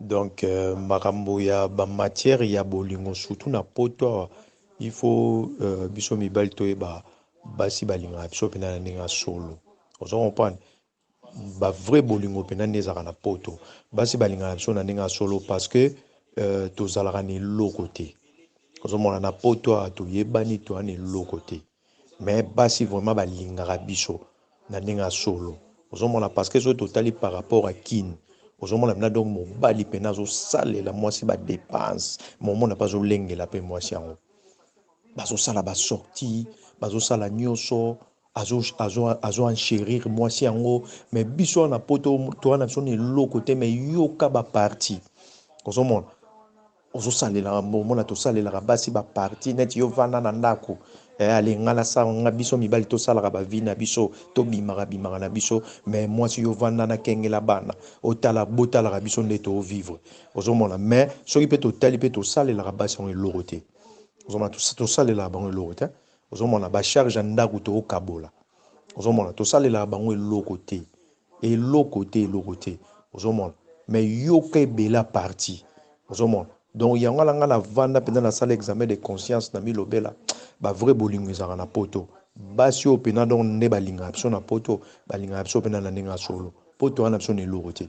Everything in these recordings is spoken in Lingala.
Donc makambo ya bamatière ya bolingo, surtout na poto awa, il faut biso mibali toyeba basi balingaka biso mpenza na ndenge ya solo. Ozo comprendre? Bavrai bolingo mpenza nde ezalaka na poto. Basi balingaka biso na ndenge ya solo parce que tozalaka na eloko te. Ozomona, na poto awa toyebani, toya na eloko te, mais basi vraiment balingaka biso na ndenge ya solo. Ozomona, parce que soki totali par rapport à Kine, ozomona mpena, donc mobali mpena azosalela mwasi badépenses, momona mpe azolengela mpe mwasi yango, bazosala basorties, bazosala nyonso, azo enchérir mwasi yango. Mais biso wana poto, towana na biso na eloko te, mais yoka baparties. Ozomona, ozosalela, omona, tosalelaka basi baparties neti yo vanda na ndako. Ale nga nasala nga, biso mibali tosalaka bavie na biso, tobimaka bimaka na biso, mais mwasi, yo vanda, nakengela bana, otala, botalaka biso nde tovivre. Ozomona, mais soki mpe totali mpe, tosalelaka basi yango eloko te. Ozomona, tosalelaka bango eloko te. Ozomona, bacharge ya ndako tookabola. Ozomona, tosalelaka bango eloko te, eloko te, eloko te. Ozomona, mais yoka ebele partie. Ozomona, donc yango wana nga navanda mpenza, nasala examen de conscience na milobela: bavrai bolingo ezalaka na poto. Basi oyo mpena, donc nde balingaka biso na poto, balingaka biso mpena na ndenge ya solo. Poto wana biso na eloko te.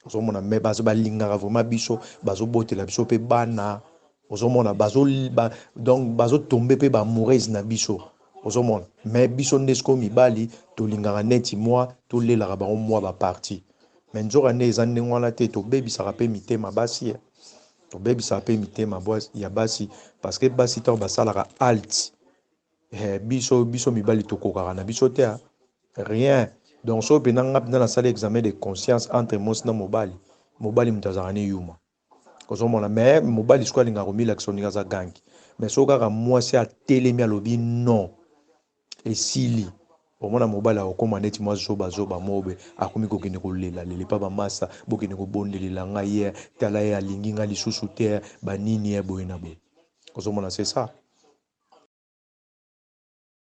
Ozomona, mais bazo balingaka vraiment biso, bazobotela biso mpe bana. Ozomona, bazo ba, donc bazotombe mpe baamoureuse na biso. Ozomona, mais biso nde sikoyo mibali tolingaka neti mwa tolelaka bango mwa baparties, mais nzoka nde eza ndenge wana te. Tobebisaka mpe mitema basi, tobebisaka mpe mitema ya basi, parce que basi ntango basalaka halte, biso mibali tokokaka na biso te, rien. Donc soki mpenza nga mpenza nasali examen de conscience entre mwasi na mobali, mobali moto azalaka ne yuma. Ozomona, mais mobali sikoyo alingaka komilakisa oninga aza gangi, mais soki kaka mwasi atelemi, alobi non, esili. Omona mobali akokóma neti mwa zobazoba mobe, akomi kokende kolela lela epa bamasa, bokende kobondelela ngai ye, tala ye alingi ngai lisusu te, banini ye boye na boye. Ozomona, c'est ça.